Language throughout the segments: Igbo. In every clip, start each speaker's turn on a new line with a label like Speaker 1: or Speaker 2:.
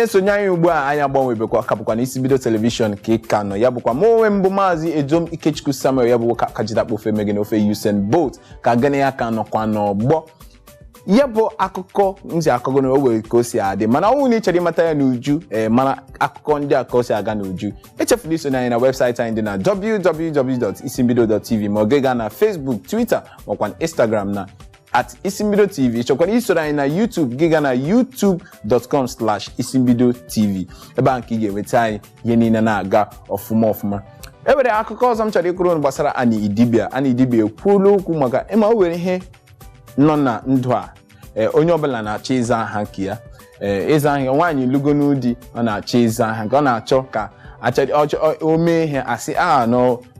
Speaker 1: Na-esonye anyị ugbu a, anyị agbanwebekwa, kapụkwa na Isi Mbido Telivishọn ka ị ka nọ. Ya bụkwa mụ onwe mbụ, Maazị Ejom Ikechukwu Samuel, ya bụ nwoke akajidakpo ofe megị na ofe Usain Bolt, ka gịnị ya ka nọkwa n'ọgbọ. Ya bụ akụkọ m si akọgo na o nwere ka o si adị, mana ọ bụrụ na ị chọrọ ịmata ya n'uju, ee, mara akụkọ ndị a ka o si aga n'uju, echefula isonye anyị na webụsaịtị anyị dị na www.isimbido.tv, ma ọ gị gaa na Facebook, Twitter makwa Instagram na @isimbidotv. Chọkwara isoro anyị na YouTube, gị gaa na youtube.com/isimbidotv. Ebe ahụ ka ị ga-enweta anyị, ihe niile na-aga ọfụma ọfụma. E nwere akụkọ ọzọ m chọrọ ịkụrụ unu gbasara Anị Idibia. Anị Idibia ekwuola okwu maka ịma o nwere ihe nọ na ndụ a. Onye ọbụla na-achọ ịza aha nke ya, ee, ịza aha nwaanyị lugo n'ụdị, ọ na-achọ ịza aha nke ọ na-achọ ka o mee ihe asị a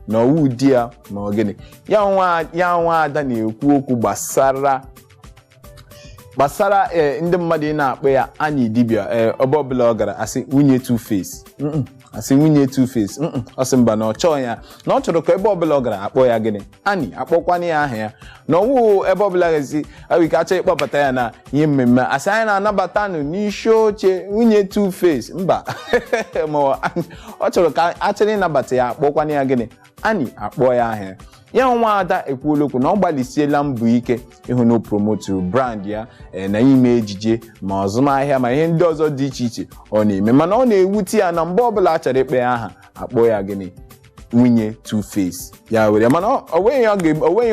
Speaker 1: n'ọwụ di ya ma ọ gịnị. Ya nwa ada na-ekwu okwu gbasara ee, ndị mmadụ ị na-akpọ ya Anyị Dibịa. Ee, ebe ọbụla ọ gara, asị nwunye Two Face, asị nwunye Two Face. Ọ sị mba, na ọ chọọ ya, na ọ chọrọ ka ebe ọbụla ọ gara akpọ ya gịnị? Anyị akpọkwana ya aha ya, na ọwụ ebe ọbụla gazi awụ ike achọ ịkpọbata ya na ihe mmemme, asị anyị na-anabata nụ n'isi oche nwunye Two Face. Mba, ma ọ chọrọ ka achọrọ ịnabata ya, akpọkwana ya gịnị? Anyị akpọ ya aha ya. Ya nwa ada ekwuola okwu na ọ gbalịsiela mbọ ike ịhụ na o promotu brand ya na ime ejije ma azụmahịa ma ihe ndị ọzọ dị iche iche ọ na-eme, mana ọ na-ewute ya na mgbe ọbụla a chọrọ ikpe ya aha, akpọ ya gịnị? Nwunye Two Face. Ya were mana o nweghị ihe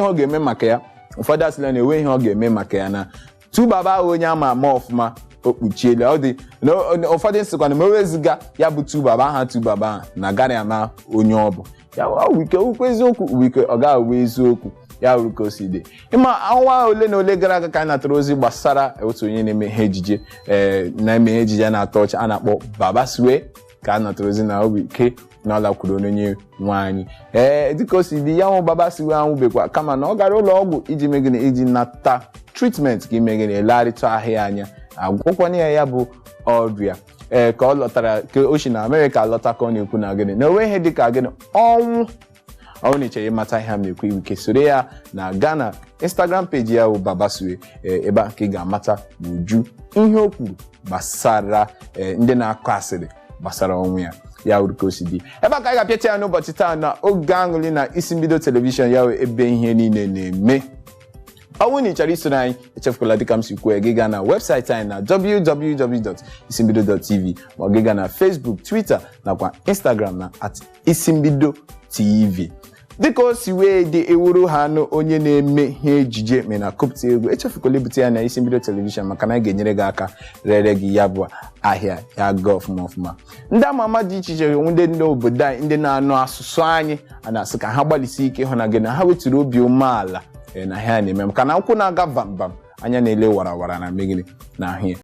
Speaker 1: ọ ga-eme maka ya. Ụfọdụ asịla na enweghị ihe ọ ga-eme maka ya, na 2Baba ahụ onye ama ama ọfụma, o kpuchiela ọ dị. Ụfọdụ sịkwa na ma eweziga ya bụ 2Baba, aha 2Baba ahụ na agaghị ama onye ọ bụ. Ya wike okwu eziokwu, wike ọ gaghị eziokwu. Ya wuru ka o si dị. Ịma ọnwa ole na ole gara aga ka anyị natara ozi gbasara otu onye na-eme ihe ejije, ee, na-eme ihe ejije na-atọ ọchị a na-akpọ Baba Suwe, ka a natara ozi na obi ike na ọ lakwuru onye nwaanyị. Ee, dịka o si dị, ya nwụ Baba Suwe anwụbekwa, kama na ọ gara ụlọ ọgwụ iji megịnị? Iji nata treatment, ka ime gịnị? Elegharịta ahụ ya anya, agwụkwana ya ya bụ ọrịa. Ee, ka ọ lọtara, ka o si na Amerịka lọta, ka ọ na-ekwu na gịnị? Na onwe ihe dịka gịnị? Ọnwụ. Ọ na ịchere ịmata ihe m na-ekwu, ike soro ya na Ghana Instagram page ya bụ Baba Suwe, ebe a ka ị ga-amata n'uju ihe o kwuru gbasara ndị na-akọ asịrị gbasara ọnwụ ya. Ya wuru ka o si dị. Ebe a ka anyị ga-apịacha ya n'ụbọchị taa na Oge Aṅụrị na Isi Mbido Telivishọn, ya ebe ihe niile na-eme. Ọ bụrụ na ị chọrọ isoro anyị, echefukwala, dịka m si kwuo, gị gaa na webụsaịtị anyị na www.isimbido.tv, ma ọ gị gaa na Facebook, Twitter nakwa Instagram na @isimbidotv. Dịka o si wee dị, ewuru ha anụ onye na-eme ihe ejije ma na kọpụta egwu, echefukwala ibute ya na Isi Mbido Telivishọn, maka na anyị ga-enyere gị aka rere gị ya bụ ahịa ya gaa ọfụma ọfụma. Ndị ama ama dị iche iche, ndị obodo anyị, ndị na-anụ asụsụ anyị, a na-asị ka ha gbalịsi ike ịhụ na gị na ha weturu obi umeala na ha na-eme, maka na nkwụ na-aga vambam, anya na-ele warawara na megide na ahụ ya.